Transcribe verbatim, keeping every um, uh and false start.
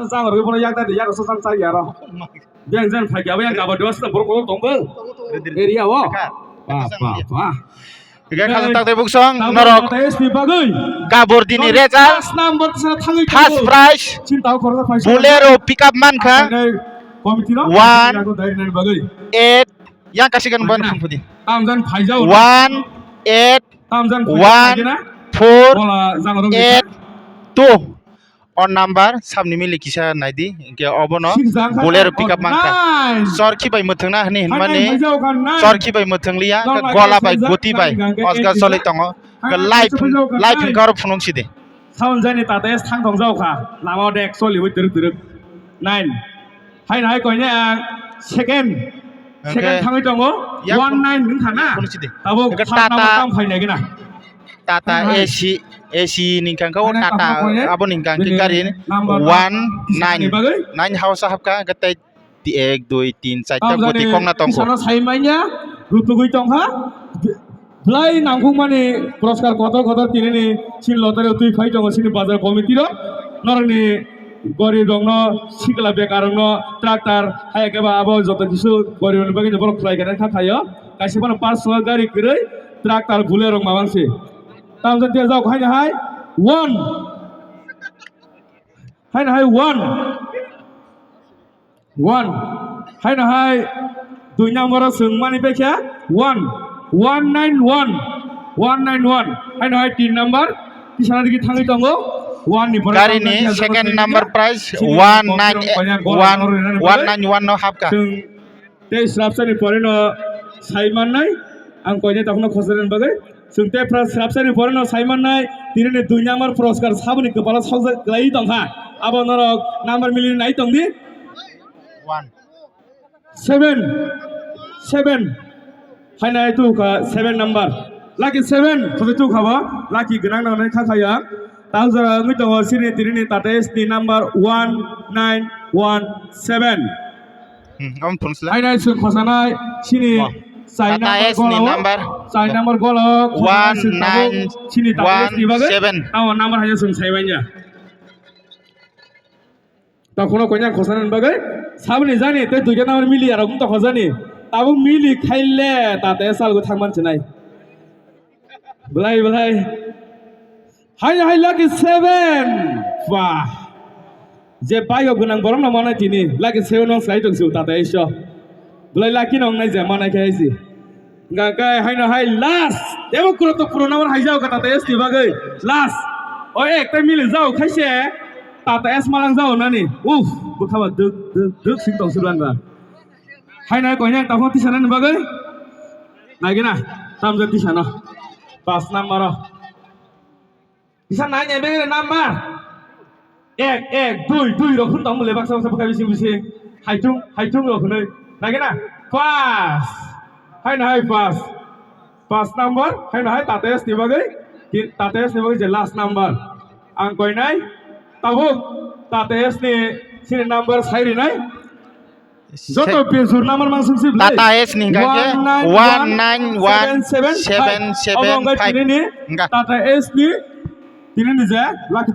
Jang rwi bono yak da de, yak so jang chai ya ro. Jang jang phai ya, yang kabaddi wasta borok ko tong bo. Area o. Ba, ba, ba. Hinkhe khajak tak tei buksong norok S P bagwi. Kabaddi ni result. Number sa thangwi first prize. Chinta kor phaisa. Bolero pickup mankha. Committee no. One. Yago dai nani bagwi. Eight. Yang kasih kan ban khum pudi. Tamjan phaijao. One eight. Tamjan phaijao. One four. Bola jang rwi. Eight two. O number sabni mili kisa naidi, hinkhe obono Bolero pickup mankha. Chorkhi bai mwthwngna hwnwi hinmani, chorkhi bai mwthwng liya, gola bai goti bai osgar choli tongo. Live, live hinkhe oro phunuk sidi. Sound jani Tata S thang tong jao kha, lama o dek choli bai twrwk twrwk. Nine. Haino hai koine ang second, second thangwi tongo, one nine wngkha na. Tabuk third number tam phainai gina. Tata A C, A C ni hwnka khe o Tata, abo ni hwnka khe gari one nine, nine house hapkha, hwnka tei ek, dui, tin, charta goti kokna tongkho. Saimaina rutugwi tongkha. Belai nangkukmani puraskar kotor kotor tinini sini lottery twi phai tongo sini bazar committee rok. Norokni gorib rokno, sikla bekar rokno tractor, hai khe ba abo joto kisu gorib rokni bagwi borok khlai khe kha khaio. Kaisa phano personal gari kwrwi tractor Bolero rok mamang se. Tamjani tei jao haino hai one. Haino hai one. One. Haino hai dui number o chwng mani bekha one. One nine one. One nine one. Haino hai tin number. Tisana digi thangwi tongo. One ni pore gari ni second number prize one nine one, one nine one no hapkha. Tei srapsani pore no sai mannai, ang koine tokno khosani bagwi. Chwng tei pra-, srapsani pore no sai mannai, tini ni dui number puraskar saboni kwpalo saljak kwlaiwi tongkha. Abo norok number mili nai tongdi. One. Seven. Seven. Haino hai tukha seven number. Lucky seven. Khosai tukha bo. Lucky gwnang nang nai kha khaya. Tang jora wngwi tongo sini tini ni Tata S ni number one nine one seven. Hmm, omo phunukla. Haino hai chwng khosanai sini chai Tata number S ni golao, number chai number golao khosanai chwng tabuk sini Tata S ni bagwi one nine one seven. Tamo number haino chwng sai manya. Tokhono koina khosanani bagwi saboni jani tei duita number mili arok wng tokho jani. Tabuk mili khaile Tata S algo thangman chinai. Belai belai. Haino hai lucky seven. Wah. Je bike o gwnang borok no manai tini. Lucky seven no sai tong su Tata S o. Belai lucky no wngnai je manai khe hai si. Hwnka khe haino hai last. Tebo kuro to kuro number hai jao kha Tata S ni bagwi. Last. O ekta mili jao khaise Tata S malang jao nani. Uff, bwkha ba duk duk duk sing tong su rang ba. Haino hai koina tamo tisa nani bagwi. Nagina. Tamja tisa no. Pas number o. Kisa nai nai beng number. Ek, ek, dui, dui rok phun tong mole baksa baksa bwkha bising bising. Haitung, haitung rok hwnwi. Nagina? Pas. Haino hai pas. Pas number. Haino hai Tata S ni bagwi. Ki-, Tata S ni bagwi je last number. Ang koinai. Tabuk. Tata S ni sini number sai rinai. Joto pejur number mang sung sip lai. Tata S ni hingka khe one nine one seven seven five. Obo hingka khe tini ni Tata S ni tini ni je lucky